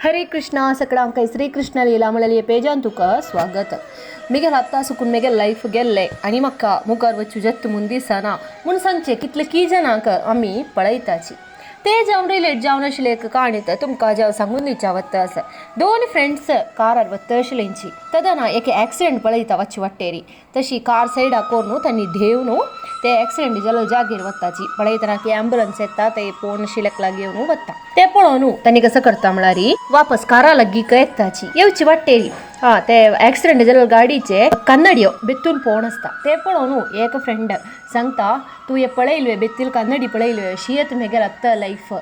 हरे कृष्णा सकडांक श्री कृष्ण लीला मळलिय पेजान तुका स्वागत. मिगेल आत्ता सुकून मेगेल लायफ गेल्ले आनी म्हाका मुखार वचूं जत्त म्हूण दिसना म्हूण सांगचें कितले की जाणांक आमी पळयताची. ते जावन रिलेट जावन आशिल्लें एक काणी तुमकां जावं सांगून दिवच्या वता आसा. दोन फ्रेंड्स कारार वता आशिल्लेंची तेन्ना एक एक्सिडेंट पळयता वच्चे वाटेरी. तशी कार सायडाक करून तांणी धेवन ते एक्सिडेंट जालो जागेर वताची पळयतना की एम्बुलन्स येता ते पळोवन शिलेक लागीं येवन वता. ते पळोवन तांणी कसो करता म्हळ्यार वापस कारा लागीं येताची येवची वाटेरी हा ते एक्सिडेंट जाल्ले गाडीचे कन्नडियो बेतून पळोवन आसता. ते पळोवन एक फ्रेंड सांगता तूं हे पळयल्यो बेतील कन्नडी पळयल्यो अशी येत मेगेल आत्तां लायफ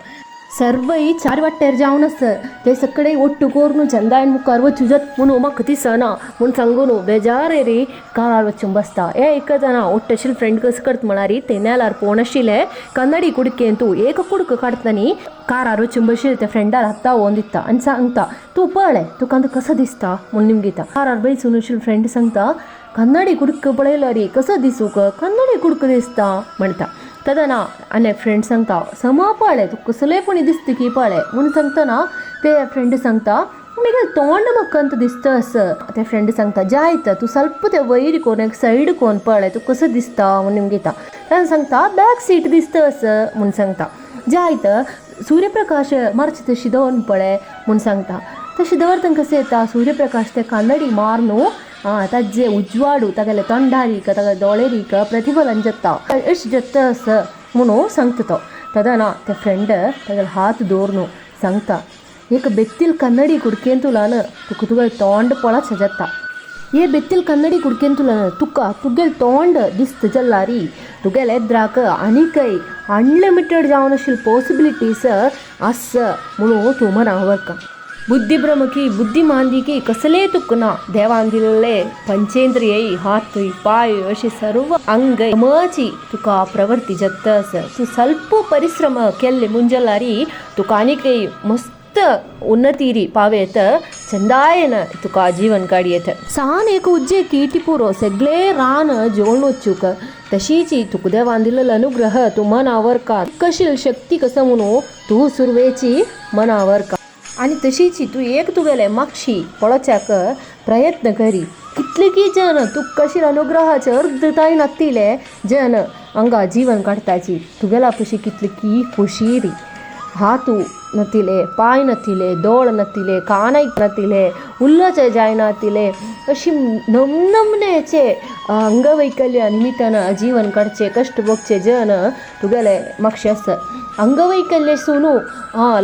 सर्वय चार वाटेर जावन आसा ते सगळे ಒಟ್ಟು करून चंदायन मुखार वचूं जात म्हणून म्हाका दिसना म्हूण सांगून बेजार रे कारार वचून बसता. हे आयकतना ಒಟ್ಟು आशिल्ले फ्रेंड कसो करता म्हळ्यार ते नेलार पळोवन आशिल्ले कन्नडी कुडकेन तूं एक कुडको काडटा न्ही कारार वचून बशिल्ले त्या फ्रेंडार हाता वोन दिता आनी सांगता तूं पळय तुका आतां कसो दिसता म्हूण निमगिता. कारार बैसून आशिल्ले फ्रेंड सांगता कन्नडी कुडको पळयलो रे कसो दिसूंक कन्नडी कुडको दिसता म्हणटा. तेन्ना आनी फ्रेंड सांगता समा पळय तुका कसलें पूण दिसता की पळय म्हूण सांगतना ते फ्रेंड सांगता मेगेलें तोंड म्हाका अंत दिसता असं. ते फ्रेंड सांगता जायत तूं स्वल्प ते वयर कोन एक सायड कोन पळय तुका कसो दिसता म्हूण निमगिता. तेन्ना सांगता बॅक सीट दिसता असं म्हूण सांगता. जायत सूर्यप्रकाश मारचे तशी दवर पळय म्हूण सांगता. तशें दवरतना कशें येता सूर्यप्रकाश ते कन्नडी मारून ताजे उजवाडू तागेले तोंडारीक तागेले दोळेरीक प्रतिफलन जाता अशें जाता असं म्हणून सांगता तो. तेन्ना ते फ्रेंड तागेले हात दवरून सांगता एक बेत्तील कन्नडी कुडकेन तुलान तुका तुगेलें तोंड पळोवचें जाता. हे बेत्तील कन्नडी कुडकेन तुलान तुका तुगेलें तोंड दिसता जाल्यार तुगेले एद्राक आनीकय अनलिमिटेड जावन आशिल्ले पॉसिबिलिटीज आसा म्हणून तूं मना व्हरका. बुद्धिभ्रमकी बुद्धिमांदिकी कसलें तुका ना देवान दिल्ले पंचेंद्रिय हात पाय अशे सर्व अंग मची तुका प्रवृत्ती जाता आसा. तूं स्वल्प परिश्रम केल्ले मुंजलारी तुका आनीकय मस्त उन्नतीरी पावेत चंदायन तुका जीवन काडयेत. सान एक उज्जे किटी पुरो सगळे रान जोडून वचूक तशीची तुका देवान दिल्लो अनुग्रह तूं मनावर का कशील शक्ती कसं म्हणून तूं सुरवेची मनावर का. आनी तशीची तूं एक तुगेलें मागशी पळोवच्याक प्रयत्न करी कितले की जन तूं कशील अनुग्रहाचे अर्दताय नातिले जन हांगा जीवन काडटाची तुगेला पशी कितले की खोशी री. हातू नतिले पांय नतिले दोळ नतिले कानाय नतिले उल्लोचे जायनातिले अशी नमनमनेचे अंगवैकल्य निमित्तान जीवन काडचे कश्ट भोगचे जन तुगेले मागशे आसा. अंगवैकल्य सुनू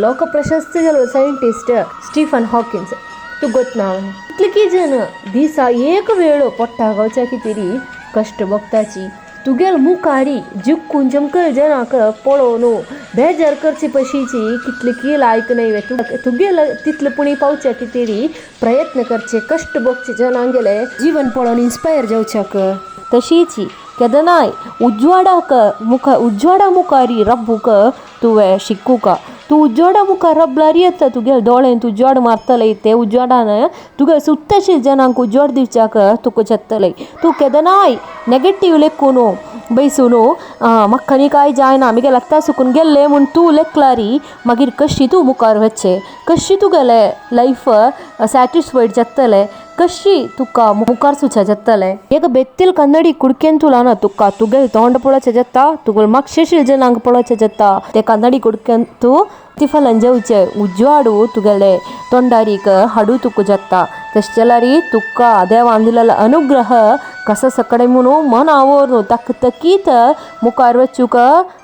लोक प्रशस्त जालो सायंटिस्ट स्टीफन हॉकिन्स तूं गोत ना कितले की जन दिसा एक वेळ पोट्टा गावच्या कितें कश्ट भोगताची. तुगेल मुखारी जिक्कून जमकल जनाक पळोवन बेजार करचे पशीची कितले की लायक न्हय तुगेल तितले पुणी पावच्या कितें प्रयत्न करचे कश्ट भोगचे जनांगेले जीवन पळोवन इन्स्पायर जावच्याक. तशीची केदनाय उजवाडाक मुखार उजवाडा मुखारी रब्बूक तुवें शिकूका. तूं उजवाडा मुखार रबल्यार येता तुगेले दोळ्यान उजवाड मारतले ते उजवाडान तुगे सुत्तशे जनांक उजवाड दिवच्याक तुका जातले. तूं केदनाय नेगेटीव लेखून बैसून म्हाका न्ही कांय जायना मिगेलें आत्तां सुकून गेल्लें म्हूण तूं लेखलारी मागीर कशी तूं मुखार वचचें कशी तुगेलें लायफ सॅटिस्फायड जातलें कशी तुका मुखार सुचा जातलें. एक बेत्तील कन्नडी कुडकेन तुला तुका तुगेलें तोंड पळोवचें जाता तुगेलें मागशेशील जनांक पळोवचें जाता. ते कन्नडी कुडकेन तूं प्रतिफलन जावचें उजवाडू तुगेले तोंडारीक हाडू तुका जाता. तशें जाल्यार तुका देवान दिल्लो अनुग्रह कसो सकडे म्हणून मनावर तकतकीत मुखार वचूक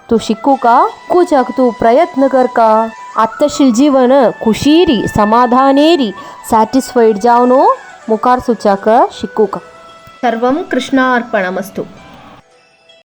तूं शिकूका कुचाक तूं प्रयत्न करका. आत्तशील जीवन खुशीरी समाधानेरी सॅटिस्फायड जावन मुखार सुचाक शिकूका. सर्वं कृष्णार्पणमस्तु.